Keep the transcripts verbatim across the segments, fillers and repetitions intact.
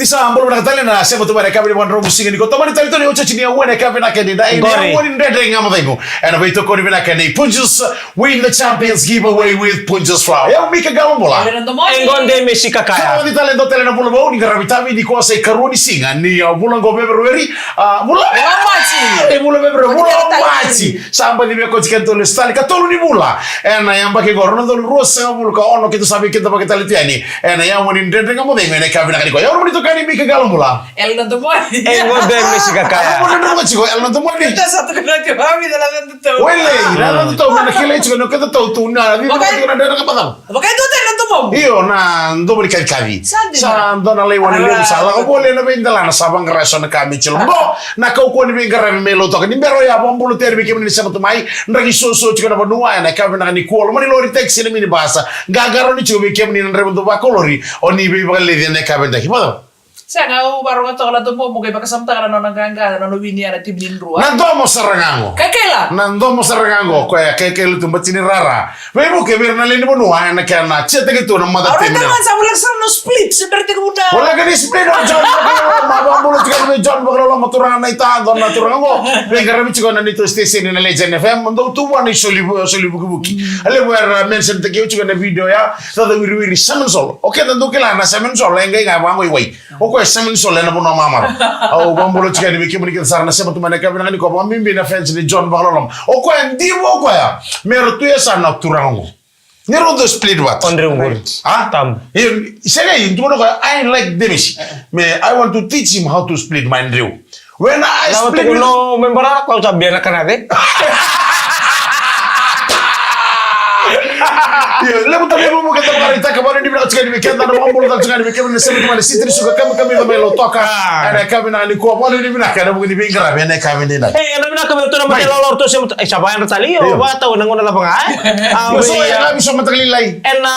Sa bula vinaka tale na sema tu mai na yakavi ni vakadromu siga nikua. Tomani tale tu na iotioti ni aua na yakavi vinaka edaidai. Qori. Na aua ni Dredre Ga Mo Cegu. Ena veitokoni vinaka nei Punjas, win the Champions Giveaway with Punjas Flour. Io, Mika Galo, bula. E gode Mesi Kakaya. Sa oti tale e dua tale na vula vou ni qaravi tavi nikua, sa ikarua ni siga ni, a, vula qo Feperueri. A, vula? Vula Maji. E vula Feperueri, vula Maji. Sa baci me koti keda tolu e sitali ka tolu ni vula. Ena yabaki qo, rua na udolu ruasagavulu ka ono keitou sa veikidavaki tale tu yani ena aua ni Dredre Ga Mo Cegu ena yakavi vinaka nikua. Au na nomuni itokani Mika Galo, bula. Ela na Domoni. E gode Mesi Kakaya. Au na nomuni itokani Mika Galo, bula. Ela na Domoni. Keda sa tukuna tiko vakavica na Dredre Tau. Wele, na Dredre Tau, na kilai tiko na keda tau tu na, na, na, na, na, na, Vakaidua tale na domomu. Io, na domo ni kacikaci. Sa dina. Sa dua na laiva ni levu sa lako voli ena veidelana, sa vaqara eso na ka me tilo. Qo na kaukauwa ni veiqaravi me Lautoka. Ni bera oya, vakabula tale vei kemuni na sema tu mai. Draki soso tiko na vanua ena yakavi vinaka nikua. Loma ni lori, taxi, na minibus. Qaqarauni tiko vei kemuni na draiva dau vakalori. O ni veivakaleci ena yakavi vinaka. Vacava? Sega, au varogo toka na domomu, qai vakasamataka na nona qaqa, na nona wini ya na timi ni Drua. Na domo sara ga qo. Kekela. Na domo sara ga qo, koya Kekela tu, bati ni rara. Veivuke vei ira na lewe ni vanua ena kena tiataki tu na mata timi. Au raica ga sa voleka sara na split, se bera tiko muna. Voleka ni split o John Vakaloloma, vakabula tiko vei John Vakaloloma, turaga na ita, dua na turaga qo. Veiqaravi tiko na neitou station na Legend F M, dou tu vua na isoli, soli vukivuki. A levu era mention taki au tiko na video ya, cacawiriwiri, Seminole. O keda dou kila na Seminole, e qai ga vaqo i wai. O koya Seminole ena vanua mamara. Au vakabula tiko yani vei kemuni kece sara na sema tu mai na yakavi vinaka nikua, vakabibi na fans ni John Vakaloloma. O koya divo o koya. Me ra tu e sa na turaga qo. Ni rau dau split vata. O dreu qori. A? Tabu. Io, sega, e tukuna o koya, I like Demisi. Me, I want to teach him how to split my dreu. When I split with no, me bara ko sa bia na kana de. Io, levu tale, levu mo keda vakaraitaka, vakanuinui vinaka tiko yani vei keda, na vakabula tale tiko yani vei keda na sema tu mai na sitini suka kami kami mai Lautoka. Ah. Ena yakavi vinaka nikua, vakanuinui vinaka ena vuku ni veiqaravi ena yakavi nikua. E, ena vinaka vei ratou na matailalai, ratou sema tu, e, sa vakayadra tale, io, vakatau ena gauna cava ga, e? A, io, so, e, ya, a, so mataka lailai. Ena,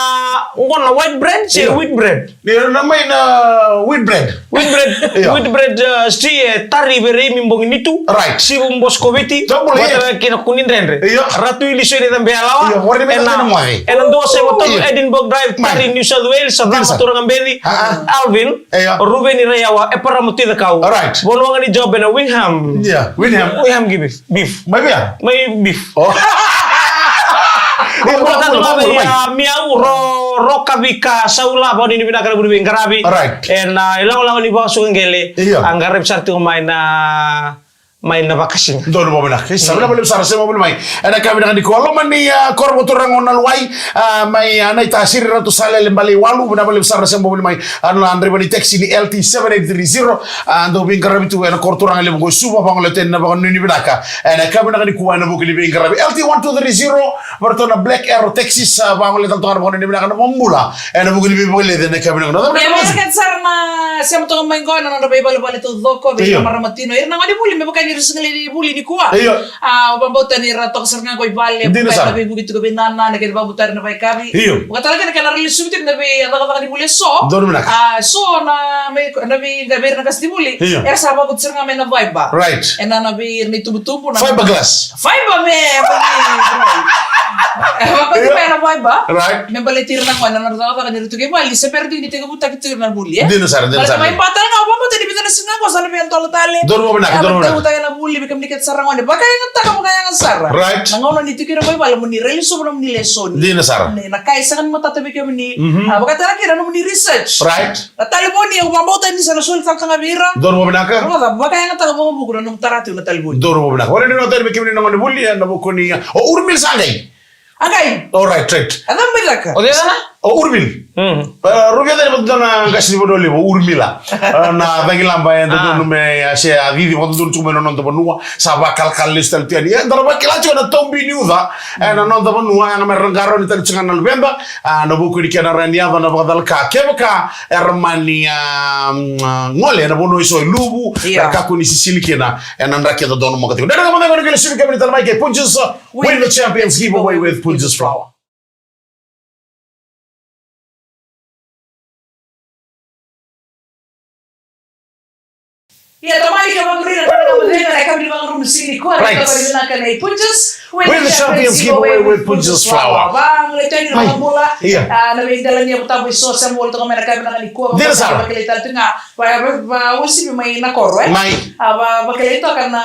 qo na white bread, se wheat bread? Io, na mai na wheat bread. Wheat bread, io. Wheat bread, uh, si, e, Tari Verei Mibogi Nitu. Right. Sivu Boskoviti. Tabula, io. Vata kei na Kuni Dredre. Io. Ratu Ilisoni Cabeyalawa. Io, ena, ena dua saiva tolu, io. Edinburgh Drive, Tari, New South Wales, sa cava turaga beci. Ah, ah. Alvin. Io. Ruveni Raiyawa, Eparama Tuicakau. Right. Vanua ga ni job ena Wingham. Io, Wingham. Wingham Gibbs. Beef. Mai via? Mai beef. Oh. Au vakatau vei, mai, a, Miau, Ro, Ro Kavika, Saula, vakanuinui vinaka ena vuku ni veiqaravi. Right. Ena, a, ilakolako ni vakasuka qele. Io. A qaravi sara tiko mai na, mai na vakasina. Donu vakavinaka. Isa, vinaka vakalevu sara, sema voli mai. Ena yakavi vinaka nikua, loma ni, a, koro vakaturaga o Naluwai, a, mai, a, Naitasiri, Ratu Salele Baleiwalu, vinaka vakalevu sara, sema voli mai. A, na draiva ni taxi ni L T seven eight three zero, a, dau veiqaravi tu ena koro turaga levu qo e Suva, vagolea tu yani na vakanuinui vinaka. Ena yakavi vinaka nikua ena vuku ni veiqaravi. L T one two three zero, vei ratou na Black Arrow Taxis, a, vagolea tale toka na vakanuinui vinaka, na vakabula. Ena vuku ni veivakaleci ena yakavi vinaka. Io, vinaka sara na sema toka mai qo ena nodra veivalevale taucoko, vei ira na marama tino. Ira na gone vuli, me vaka ni ra sega ni vuli nikua. Io. A, au vakabauta ni ra toka sara ga qo i vale, dina sara, veivuke tiko vei nana, na kena vakavutari na vakayakavi. Io. Vakatale kei na kena ra lesuvi tiko na veicakacaka ni vuli eso. Donu vinaka. A, so na, me, na vei, vei ira na qasenivuli. Io. Era sa vakoti sara ga mai na Viber. Right. Ena, na vei ira na itubutubu, na fiberglass. Fiber, me, me, me. E, vakoti mai na Viber. Right. Me baleti ira na gone, na nodra cakacaka ni ra tu kei vale, se bera tiko ni tekivutaki tu ira na vuli, e? Dina sara, dina sara. Baleta mai Ba tale ga, au vakabauta ni vica na siga qo sa na via dola tale. Donu vakavinaka, donu vakavinaka. Tekivutaki na vuli, vei kemuni kece sara gone. Vakayagataka vakayaga sara. Right. Na gauna ni tiko ira mai vale, mo ni raica sobu na nomuni lesoni. Dina sara. Ni, na ka e sega ni matata vei kemuni. Mhm. A, vakatara kina na nomuni research. Right. Na talevoni, au vakabauta ni sa na soli tale ga vei ira. Donu vakavinaka. Rogoca, vakayagataka vakavuku na nomu tara tiko na talevoni. Donu vakavinaka. Ora ni na tara vei kemuni na gone vuli, ena vuku ni, o Urmil sa qai. A qai. All right, right. A cava mai caka? O cei? O Urmil. Mm. E, rau via cari vakadodonu na qase ni Vanua Levu, o Urmila. E, na cagilaba e dodonu me, e, se a cici vakadodonu tiko mai na noda vanua. Sa vakalakala lesu tale tu yani. E, da na vakila tiko na taubi ni uca. E, na noda vanua, e, ga me ra qarauni tale tiko ga na luveda. A, na vuku ni kena rawa ni yaco na vakacalaka. Kevaka era mani, a, mm, a, gole ena vanua eso e luvu. Io. Era kakua ni sisili kina ena draki e dodonu moka tiko. Dredre Ga Mo Cegu, na kena lesuvi kemuni tale mai kei Punjas. Win the Champions Giveaway with Punjas Flour. Ia tamani ka vakariri na ka na matenga na ka ni vakarumu sini kua na ka ni vinaka na i Punjas. With the champions giveaway with Punjas flour. Vangale tani na mabula. Ia. Na vei dela ni abu tabu iso sa mo toka mai na ka vinaka ni kua. Dela sa. Vakele tala tu nga. Va va usivi mai na koro e. Mai. A va vakele toka na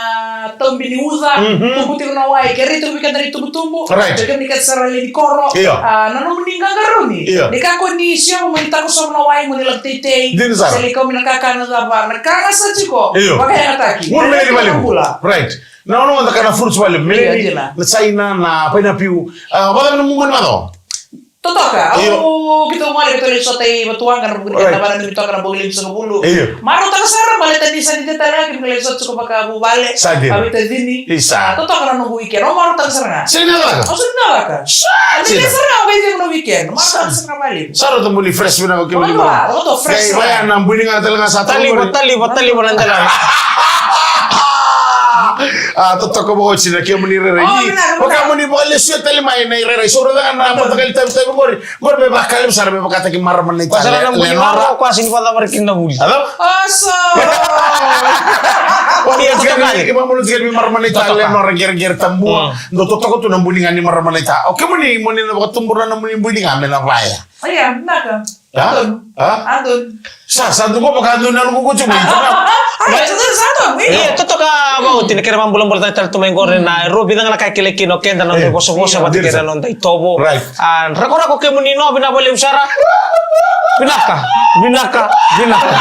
tambi ni uza. Tuku tiko na wai kere tu vika dari tubu tubu. Right. Kere ni ka sara le ni koro. Ia. Na nomu ni gagaruni. Ia. Ni ka ko ni siamo mai tako somo na wai mo ni lak teitei. Dela sa. Sali ko mi na kakana za va na kanga sa tiko. Io. Vakayagataki. Ua meleni valevu. Right. Na ono da kana fruits valevu. Meleni, na saina, na pineapple. Vata na mumu ni mato. Totoka. Au kito ngale kito le sota i vatuanga na bukuni kana vana ni toka na bukuli msanga bulu. Maro taka sara male tani sa ni teta lagi male sota suko vaka bu vale. Sa dina. Awi tazini. Isa. Totoka na nungu weekend. O maro taka sara nga. Sini na laka. O sini na laka. Sa dina. Sara nga weekend. Maro taka sara nga vale. Sara tu muli fresh vinaka ke muli. Maro tu fresh. Kei vaya na bwini ga tale ga sa tali. Tali, tali, tali, tali. A totoka vakaoti na kemuni rairai. Vakamuni vakalesuya tale mai na irairai. Soro vega na matakali tavitavi qori. Qori me vakalevu sara me vakataki marama na ita. Sara na buli Lenora. Ko asini vakacavari kina na buli. Alo? Oso. Ia, tika mai. Ke mamulu tika mai marama na ita Lenora geregere tabua. Do totoka tu na buli ga ni marama na ita. O kemuni moni na vakatubura na muni buli ga me na vaya. Ia, naka. A? Antoni. A? Antoni. Sa, sa dugo vaka Antoni na lukuku tiko mai. Ia, totoka vauti na kere mabulabula tale tale tu mai qori na ro vica ga na kai kele kina o keda na noda vosavosa vata kere na noda itovo. Right. A, rakorako kemuni no vina valevu sara. Vinaka, vinaka, vinaka.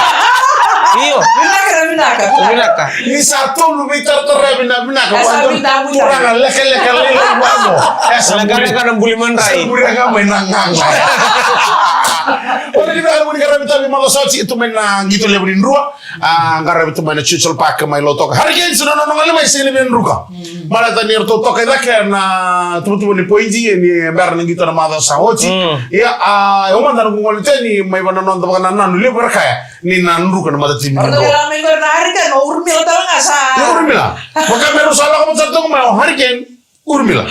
Io. Vinaka, vinaka, vinaka. Vinaka. Ni sa tolu veitaratara vinaka, vinaka. Turaga lekaleka lailai vamo. Esa na buli. Gaga na buli madrai. Sa buli ga mai na gaga. Ora ni vea muni qaravi tavi maca sa oti tu mai na qito levu ni drua. A qaravi tu mai na Churchill Park mai Lautoka. Hurricanes na nona gole mai sega ni via druka. Baleta ni ratou toka i cake na tubutubu ni poidi ni bera na qito na maca sa oti. Ia a o mada na gugole teni mai vana noda vakanananu levu era kaya. Ni na druka na matatimi ni drua. Ora na mai qori na Hurricane, o Urmila tale ga sa. Ni Urmila. Vaka me ru sa lako vata toka mai o Hurricane, Urmila.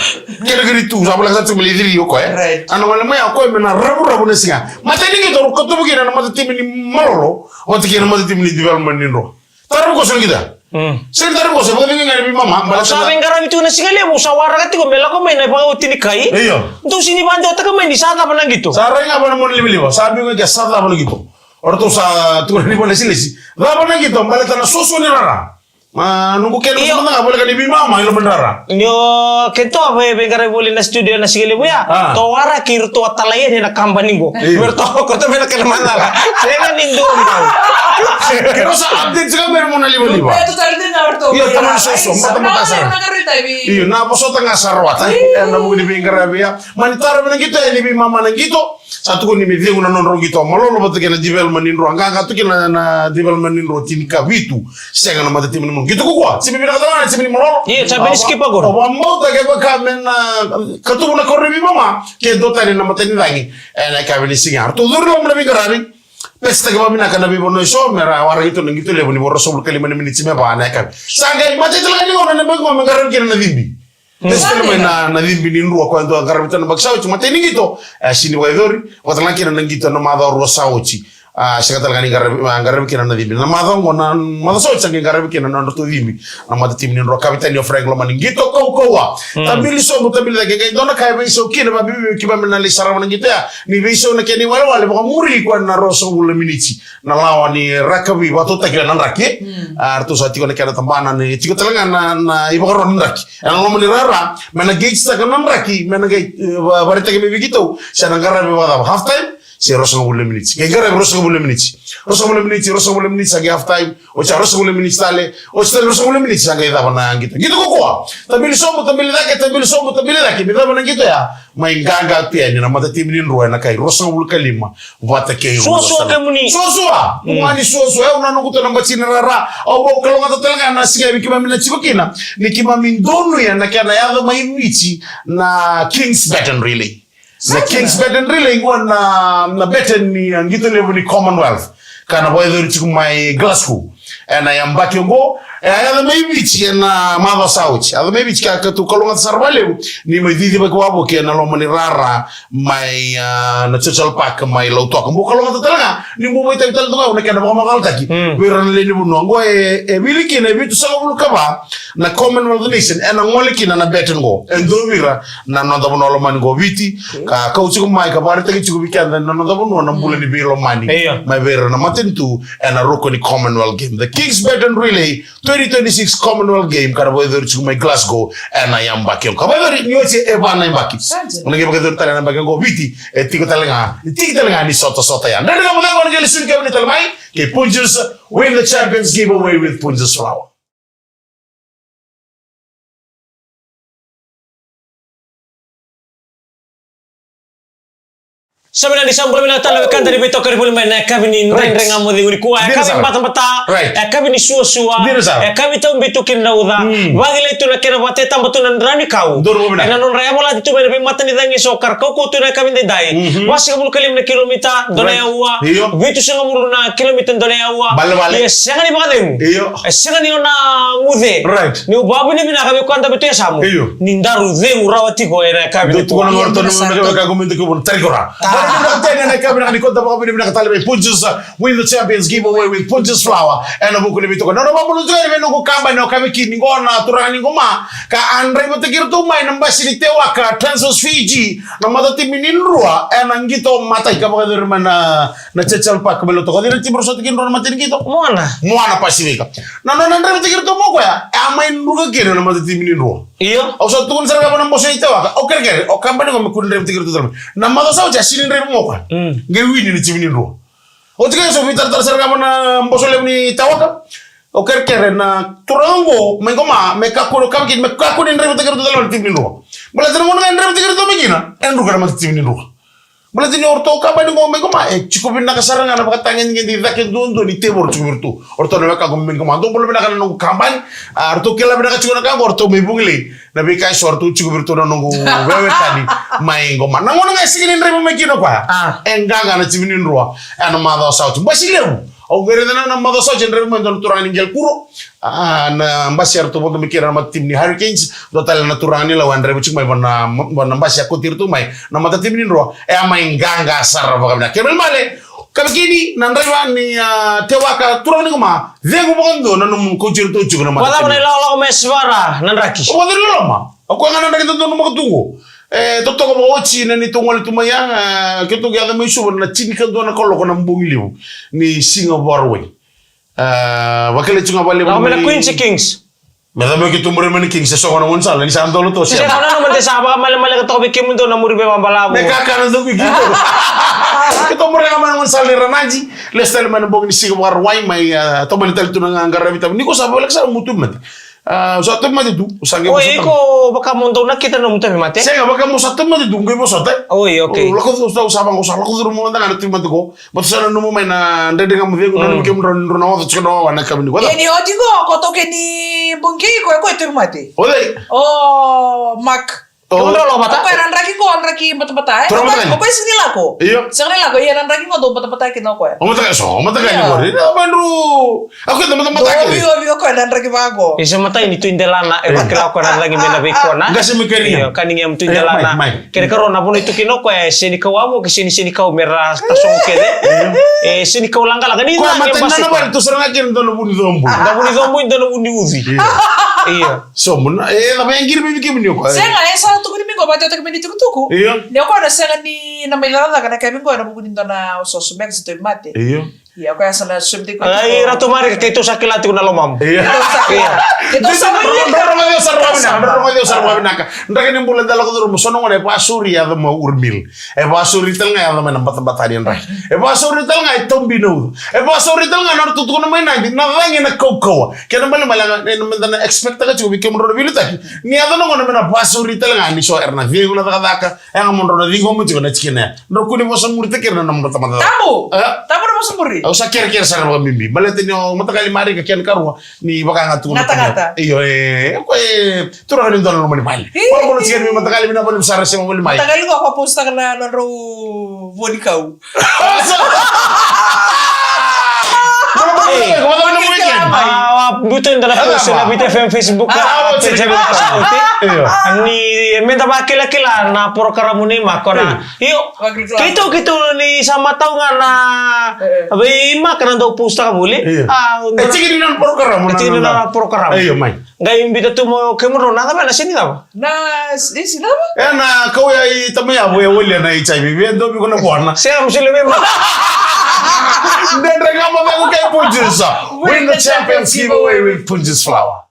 Kere kere tu sa voleka sa tiko mai le three o koya. Right. A na gole mai o koya me na ravuravu na siga. Matai ni qito ru katuvu kina na matatimi ni Malolo vata kei na matatimi ni development ni drua. Taravu koso na qito. Sega ni taravu koso, vakacegui ga na veimama. Au sa veiqaravi tu na siga levu, au sa waraka tiko me lako mai na vakaoti ni kai. Io. Dou sini vakadewataka mai ni sa cava na qito. Sa rai ga vana mona livaliva, sa biu ga ke sa cava na qito. O ratou sa tukuna ni vakalesilesi. Cava na qito, baleta na soso ni rara. Ma noqu kena soso mada ga voleka ni veimama i loma ni rara. Ni o keitou a veiqaravi voli na studio na siga levu ya. Tou waraki iratou a talai yani na kabani qo. Me ratou kauta mai na kena macala. Sega ni dua mai. Keirau sa update sara mai na mona livaliva. Io, tamani soso, matamata sara. Io, na vosota ga sa rawata. E na vuku ni veiqaravi ya. Mani tara vei na qito, e ni veimama na qito. Sa tukuni me cegu na nodrau qito a Malolo vata kei na development ni drua. Qaqa tu kina na development ni drua tinikavitu. Sega na matatimi ni Malolo. Qito ko kua, timi vinaka tale ga na timi ni Malolo. Io, sa bini skip qori. Au vakabauta kevaka me na katuvu na koro ni veimama ke dua tani na matanicagi. E na ikavi ni siga. Ratou curu loma na veiqaravi. Pesitaki vakavinaka na veivanua eso me ra waraki tu na qito levu ni vo ruasagavulu ka lima na miniti me va na ikavi. Sa qai matai tale ga ni gauna na baki gauna me qaravi kina na cibi. Pesi tale mai na, na cibi ni drua koya dua qaravi tu na baki sa oti matai ni qito. E sini vakayacori, vakatale ga kina na qito na macawa rua sa oti. A, sega tale ga ni qaravi, a, qaravi kina na cibi. Na macawa oqo na macawa sa oti sa qai qaravi kina na nodratou cibi. Na matatimi ni drua kavetani o Frank Lomani qito kaukauwa. Tabili sobu, tabili cake, qai dua na ka e veisau kina, vabibi, kevaka me na lai sarava na qito ya. Ni veisau na kena iwalewale, vakamuri koya na ruasagavulu na miniti. Na lawa ni rakavi vakatautaki na draki. A, ratou sa tiko na kena tabana ni tiko tale ga na, na ivakaro ni draki. E na loma ni rara, me na qai saka na draki, me na qai, e, va-, vakaraitaki mai vei keitou, se na qaravi vakacava half time, se ruasagavulu na miniti. Qai qaravi ruasagavulu na miniti. Ruasagavulu na miniti, ruasagavulu na miniti, sa qai half time, oti sa ruasagavulu na miniti tale, oti tale ruasagavulu na miniti, sa qai cava na qito. Qito ko kua, tabili sobu, tabili cake, tabili sobu, tabili cake, me cava na qito ya, mai qaqa tu yani na matatimi ni drua, e na kai ruasagavulu ka lima, vata kei rua. Suasua kemuni. Suasua. Mani suasua. Au na noqu tu na bati ni rara. Au vau kalougata tale ga na siga vei keimami na tiko kina. Ni keimami donuya na kena yaco mai Viti na Kings Baton Relay. Na Kings Baton Relay qo na, na baton ni, a, qito levu ni Commonwealth. Ka na vakayacori tiko mai Glasgow. E na yabaki oqo, E, a yaco mai Viti ena macawa sa oti. A yaco mai Viti ka, ka tu kalougata sara vakalevu. Ni mai cicivaki vakavoki ena loma ni rara mai, a, na Churchill Park mai Lautoka. Bau kalougata tale ga ni bau vakaitavi tale tu ga na kena vakamacalaki. Mm. Vei ira na lewe ni vanua. Qo e, e wili kina e vitusagavulu ka va na Commonwealth Nation, ena gole kina na bet qo. E dua vei ira na noda vanua lomani qo Viti, ka kauti tiko mai, ka vakaraitaki tiko vei keda na noda vanua na bula ni veilomani. Io. Mai vei ira na matanitu, ena ruku ni Commonwealth Game. The Kings Bet and Relay twenty twenty-six Commonwealth Game, ka na vakayacori tiko mai Glasgow, ena yabaki qo. Ka vakayacori ni oti e va na yabaki. Sa dina. Ena qai vakayacori tale na yabaki qo Viti, e tiko tale ga, e tiki tale ga ni sotasota ya. Dredre Ga Mo Cegu, na qai lesu ni kemuni tale mai, kei Punjas, win the Champions Giveaway with Punjas Flour. Sa vinaka ni sa bula vinaka tale na wekada ni veitokoni voli mai na yakavi ni Dredre Ga Mo Cegu nikua. Yakavi batabata, yakavi ni suasua, yakavi taubi tu kina na uca. Vakilai tu na kena vakatetaba tu na drau ni kau. Ena nodra yavalati tu mai na veimata ni cagi eso ka ra kaukauwa tu na yakavi daidai. Vasagavulu ka lima na kilomita, dua na aua. Vitusagavulu na kilomita, dua na aua. Ia sega ni vakacegu. E sega ni o na guce. Niu vakavinavinaka vei koya dabe tu e yasamu. Ni daru cegu rawa tiko ena yakavi nikua. Dua tiko na gauna ratou na meke vaka ko meke ko na tari ko ra. Ena yakavi nikua da vakavinavinaka tale vei Punjas, win the Champions Giveaway with Punjas Flour. Ena vuku ni veitokoni. Na nona vakabula tiko vei noqu kabani o Kavekini qo na turaga ni Qoma. Ka a draivataki iratou mai na basi ni Tewaka Transfers Fiji. Na matatimi ni Drua. Ena qito matai ka vakayacori mai na na Churchill Park mai Lautoka. Cei na timi rau sota kina Drua na matai ni qito? Moana. Moana Pasifika. Na nona draivataki iratou mai o koya, e a mai druka kina na matatimi ni Drua. Io. Au sa tukuna sara ga vua na bose ni Tewaka, au kerekere, o kabani qo me kua ni draivataki iratou tale mai. Na macawa sa oti a sega ni draiva mai o koya. Mm. Qai wini na timi ni Drua. Oti kaya so veitaratara sara ga vua na bose levu ni Tewaka. Au kerekere na turaga qo mai Qoma, me kakua, o Kavekini, me kakua ni draivataki iratou tale mai na timi ni Drua. Baleta na gauna ga e draivataki iratou mai kina, e druka na matatimi ni Drua. Baleta ni o ratou kabani qo mai Qoma, e tiko vinaka sara ga na vakatagedegede i cake duadua ni tevoro tiko vei ratou. O ratou na wekaqu mai Qoma. Dou bula vinaka na noqu kabani. A, ratou kila vinaka tiko na ka qo, ratou mai Vugelei. Na veika eso ratou tiko vei ratou na noqu wewekani mai Qoma. Na gauna ga e sega ni draiva mai kina o koya. A. E qaqa na timi ni Drua. Ena macawa sa oti. Basi levu. Au qai raica na, na macawa sa oti e draiva mai dua na turaga ni Gelkuro. A, na basi eratou vodo mai kina na matatimi ni Hurricanes, dua tale na turaga ni Lau a draiva tiko mai vua na, vua na basi a kauti iratou mai na matatimi ni Drua, e a mai qaqa sara vakavinaka. Kena ibalebale, Kavekini, na draiva ni, a, Tewaka, turaga ni Qoma, cegu vakadua na nomu kauti iratou tiko na matatimi. Vakacava na ilakolako mai Yasivara na draki? O vakacava na loloma? O koya ga na draki dodonu vakatuqo. E, totoka vakaoti na neitou gole tu mai ya, e, keitou qai yaco mai Suva na tinikadua na kaloko na bogi levu ni siga Vakarauwai. A, vakilai tu ga vale. Lako mai na Queens, Kings. Me cava me keitou muria mai na Kings, e sogo na gaunisala, ni sa dolo toka. Sega, na nona mada sa vakamalemale ka toka vei kemudou na muri veivakabalavu. Me kakana toka vei keitou. Keitou muria ga mai na gaunisala ni Ranadi, lesu tale mai na bogi ni siga Vakarauwai mai, a, tomani tale tu na qaravi tavi. Ni ko sa voleka sara mo tauvimate. A, sa tauvimate tu, sa qai. O, iko vaka mo dou nakita na nomu tauvimate? Sega, vaka mo sa tauvimate tu, qai vosota. Oi, okay. O, lako tu, sa, sa vaqo, sa lako curu mo mada ga na tauvimate ko. Baleta sa nanuma mai na Dredre Ga Mo Cegu, nanumi kemudrau ni drau na oca tiko na wawa na yakavi nikua. Ia ni oti qo, ko taukei ni bogi kei iko, e ko e tauvimate. O cei? O Mark. O. Kemudrau lako vata? O koya na draki qo, draki batabata, e? Turaga batabata. O koya sega ni lako. Io. Sega ni lako, ia na draki qo dau batabata kina o koya. O mataka, so, o mataka ni qori. Io. Ina, mai dru. A koya dau batabata kina. Dou via, via o koya na draki vaqo. Isa matai ni tu i delana, e vakila o koya na cagi mai na veikona. Qase mai keri. Io, ka ni qai tu i delana. Mai, mai. Kere karua na vanua e tu kina o koya, e senikau avo, ke seni, senikau me ra tasogo kece. E senikau laqalaqa. Ni koya na matai ni nona vale tu sara ga kina dua na vu ni cobui. Dua vu ni cobui, dua na vu ni uci. Io. Io. So, muna, e, cava e qiri mai vei kemuni o koya? Sega, e sa tukuni mai qo, vakatautataki mai na itukutuku. Io. Ni o koya na sega ni na mai cakacaka na yakavi qo, ena vuku ni dua na osooso beka se tauvimate. Io. Ia, o koya sa na sobi tiko. Ai, Ratu Marika, keitou sa kila tiko na lomamu. Ia. Keitou sa kila. Keitou sa kila. Drau rogoci au sara vakavinaka, drau rogoci au sara vakavinaka. Draki ni bula da lako curuma, so na gauna e vakasauri yaco mai Urmil. E vakasauri tale ga yaco mai na batabata ni draki. E vakasauri tale ga e taubinauca. E vakasauri tale ga na nodratou tukuna mai Nadi, na cagi na kaukauwa. Kena ibalebale ga, e, na meda na expect-taka tiko vei kemudrau na veiliutaki. Ni yaco na gauna me na vakasauri tale ga ni so era na cegu na cakacaka. E ga mo drau na ciqoma tiko na tikina ya. Drau kua ni vosa muritaki ira na nomudrau tamata. Tabu. E? Tabu na vosa muri. Au sa kerekere sara vakabibi. Baleta ni o Mataqali Marika kena karua ni vaka ga tu na gatagata. Io, e, ko e turaga ni dua na loma ni vale. Io. Vakabula tiko yani vei Mataqali, vinaka vakalevu sara sema voli mai. Mataqali qo ko a post-taka na nodrau vua ni kau. Io. Bula, bula, bula, bula, bula, bula, bula. Buto eda na post na Viti F M Facebook. Ah, ah, oti. Io. Ni meda vakilakila na porokaramu ni mako na. Io. Keitou, keitou ni sa matau ga na veimaka na dau post-taka voli. Io. Ah, e tiki ni na porokaramu. E tiki ni na porokaramu. Io, mai. Qai biuta tu mo kemudrau na cava na sini cava. Na isi na cava? E na kauya i tamai avo e walia na H I V. Via dobi ko na vona. Se am sili me ma. Dredre ga mo vego kai punjus. Win the champions giveaway with Punjas Flour.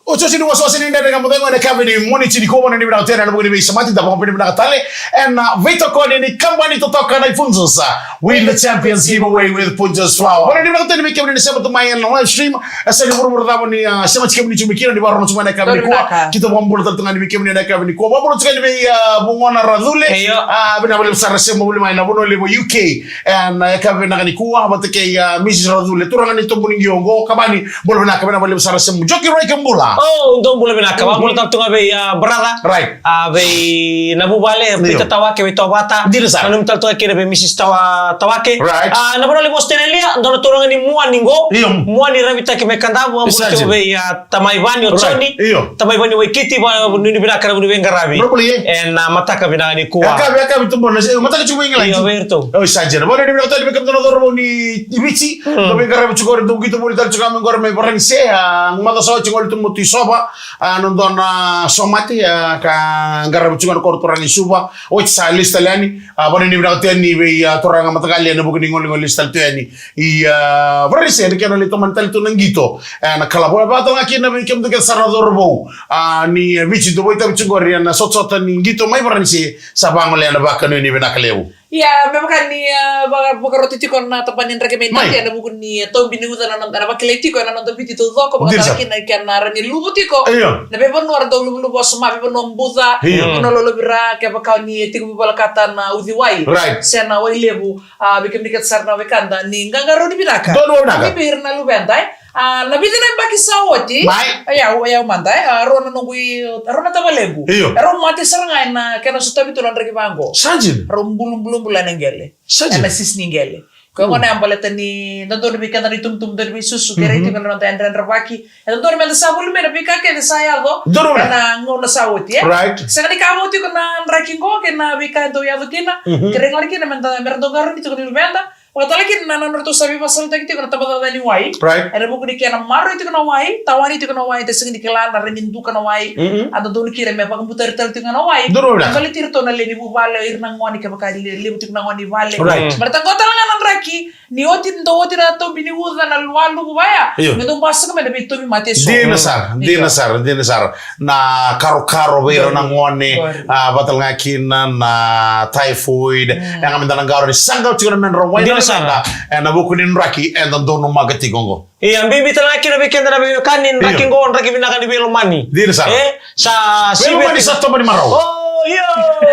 Otioti ni wasewase ni Dredre Ga Mo Cegu ena yakavi ni Moniti nikua. Ni vinaka tena na vuku ni veisamati, da vakavinavinaka tale ena veitokoni ni kabani totoka na Punjas. Win the champions giveaway with Punjas Flour. Ni vinaka tena vei kemuni na sema tu mai ena live stream. E sa ni vuravura cava ni, ah, semati kemuni tiko mai kina, ni vakarorogo tiko mai ena yakavi nikua. Keitou vakabula tale tu ga ni vei kemuni ena yakavi nikua. Vakabula tiko ga ni vei, ah, vugona Racule. Io. Ah, vinaka vakalevu sara sema voli mai na vanua levu U K. Ena yakavi vinaka nikua vata kei, ah, Mrs Racule, turaga ni Tobunigio qo, kabani. Bula vinaka, vinaka vakalevu sara sema. Joki Rai, ke bula. Oh, dou bula vinaka. Vakabula tale tu ga vei, ah, brother. Right. Ah, vei na vuvale, Peter Tawake, vei Tawavata. Dina sara. Nanumi tale tu ga kina vei Mrs Tawa-, Tawake. Right. Ah, na vanua levu Australia, dua na turaga ni Muani qo. Io. Muani Ravitaki mai Kadavu, vakabula tu vei, ah, tamai Vani o Joni. Io. Tamai Vani Waikiti, va, nuni vinaka na vuni veiqaravi. Ena mataka vinaka nikua. Yakavi, yakavi tu bona, e, mataka tiko mai Igiladi. Io, vei iratou. Oi, sa dina. Vale, ni vinaka tale vei kemudou na cauravou ni Viti. Mm. Dou veiqaravi tiko qori, dou qito voli tale tiko ga mai qori mai Varanise, a, macawa sa oti qori tu mo tu i Sova, a, na dua na somate, a, ka qaravi tiko na koro turaga i Suva. Oti sa lesu tale yani, a, vale, ni vinaka tale yani vei, a, turaga mataqali ena vuku ni qoliqoli lesu tale tu yani. I, a, Varanise, na kena lai tomani tale tu na qito. E, na kalavu, e, vakatale ga kina vei kemudou kece sara na cauravou. A, ni, e, Viti, dou vakaitavi tiko qori, e, na sotasota ni qito mai Varanise, sa vagolea na vakanuinui vinaka levu. Ia, me vaka ni, e, vaka, vakarota tiko na tabana ni draki mai Nadi, ena vuku ni, e, taubi ni uca na noda, na vakilai tiko, ena noda Viti taucoko, vakatale ga kina, kena rawa ni luvu tiko. Io. Na veivanua ra dau luvuluvu wasoma, veivanua buca, io, vanua lolovira, kevaka ni tiko veivolekata na uciwai. Right. Se na wai levu. A, vei kemuni kece sara na wekada, ni qaqarauni vinaka. Donu vinaka. Ni vei ira na luveda, e. A, na vica na yabaki sa oti. Mai. A, ia, ia, mada, e. A, rua na noqu i, rua na tavalequ. Io. Erau mate sara ga ena kena sotavi tu na draki vaqo. Sa dina. Rau bulubulu ena qele. Sa dina. Ena sisi ni qele. Ko gona ya baleta ni dodonu vei keda na itubutubu, dodonu vei susu, kere tiko na noda yadrayadravaki. E dodonu meda sa vuli mai na veika kece sa yaco. Donu mai. Ena gauna sa oti, e? Right. Sega ni ka vou tiko na draki qo kei na veika e dau yaco kina. Mhm. Kerei ga kina meda, mera dau qarauni tiko na luveda. Vakatale kina na, na nodratou sa veivakasalataki tiko na tabacakacaka ni wai. Right. Ena vuku ni kena maroroi tiko na wai, tawani tiko na wai, da sega ni kila na rawa ni duka na wai. Mhm. A dodonu kina me vakabutari tale tiko ga na wai. Donu mai. Baleti iratou na lewe ni vuvale, ira na gone, kevaka e le-, levu tiko na gone i vale. Right. Mera taqo tale ga na draki. Ni oti, ni dau oti na taubi ni uca, na lualuvu vaya. Io. Me dau basika mai na veitauvimate eso. Dina sara, dina sara, dina sara. Na karokaro vei ira na gone, a, vakatale ga kina na typhoid. Mm. E ga meda na qarauni, sa qai tiko na medra wai na luveda. Dina sara. Ena vuku ni draki eda donumaka tiko qo. Ia, bibi tale ga kina vei keda na veiwekani, draki qo, draki vinaka ni veilomani. Dina sara. E? Sa, veilomani sa tomani marau. Oh, io.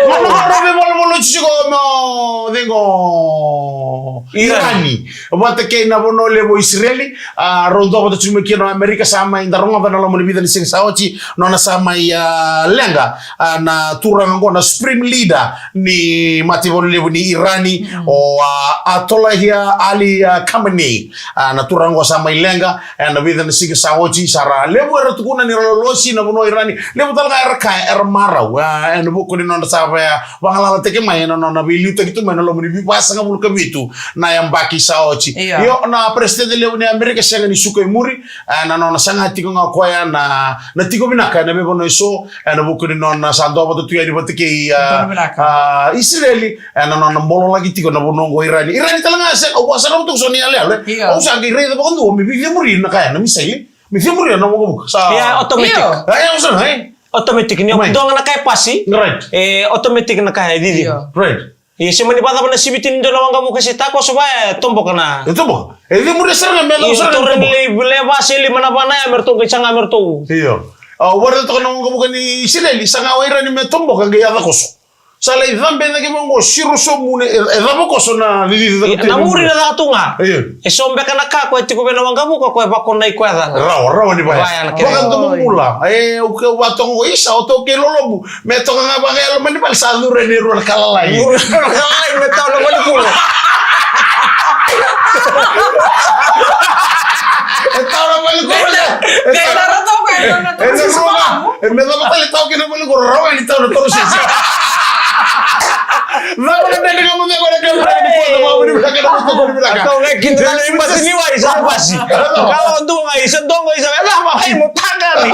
Marau, marau, veivolivoli tiko mo cegu. Irani. Irani. Vata kei na vanua levu o Isireli, a, rau dua vata tiko mai kina o Amerika, sa mai da rogoca na loma ni vica na siga sa oti, nona sa mai, a, leqa, a, na turaga qo na supreme leader ni mataivalu levu ni Irani, mm, o, a, Ayatollah Ali, a, Khamenei. A, na turaga qo sa mai leqa, ena vica na siga sa oti, sa ra levu era tukuna ni ra lolosi na vanua o Irani, levu tale ga era kaya era marau, a, ena vuku ni nodra sa vaya vagalalataki mai ena nona veiliutaki tu mai na loma ni vica sagavulu ka vitu na yabaki sa oti. Io. Io, na peresitedi levu ni Amerika sega ni suka i muri, a, na nona saga tiko ga o koya na, na tiko vinaka ena veivanua eso, ena vuku ni nona sa dua vata tu yani vata kei, a, a, Isireli, ena nona bololaki tiko na vanua qo o Irani. Irani tale ga, se, au sa rauta tiko so ni yaloyalo, e. Io. Au sa qai raica vakadua me veicemuri na kaya na misaili, me cemuri na waqavuka. Sa, ia, automatic. Io. E, au sa, e. Automatic, ni o dua ga na kaya pasi. Right. E, automatic na kaya cici. Io. Right. Ia, se mani vakacava na siviti ni dua na waqavuka se takoso vaya, e toboka na. E toboka. E cemuri sara ga me lau sara ga. Io, tora ni leva se lima na vana ya, me ratou qai saga me ratou. Io. A, wareta toka na waqavuka ni Isireli, saga o Irani me toboka qai yaca koso. Sa lai cabe cake mai qo, siro sobu ne, e, e cava koso na cici cake tu. Na muri na caka tu ga. Io. E so beka na ka ko e tiko vei na waqavuka ko e vakonai koya cala. Rawa, rawa ni vaya. Vaya na kere. Vakadomo bula. E, o ke vatoka qo, isa, o tou kei lolobu. Me toka ga vakayalo mai ni vale sa cure ni rua na kalalai. Rua na kalalai, me tau na valikuro. E tau na valikuro. E tau na valikuro. E me cava tale tau kei na valikuro, rawa ni tau na toro sese. Cava na dede ga mo me gole ka vinaka ni kua, na mama ni vinaka, na mama ni vinaka. Kau ga kina tale i basi ni wai sa basi. Kau dua ga isa, dua ga isa, e cava, ai mo tagani.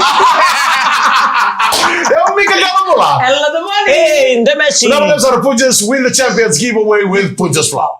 E o Mika Kalamola. Hello, the morning. Hey, the Messi. Love, love, sara Punjas win the champions giveaway with Punjas Flour.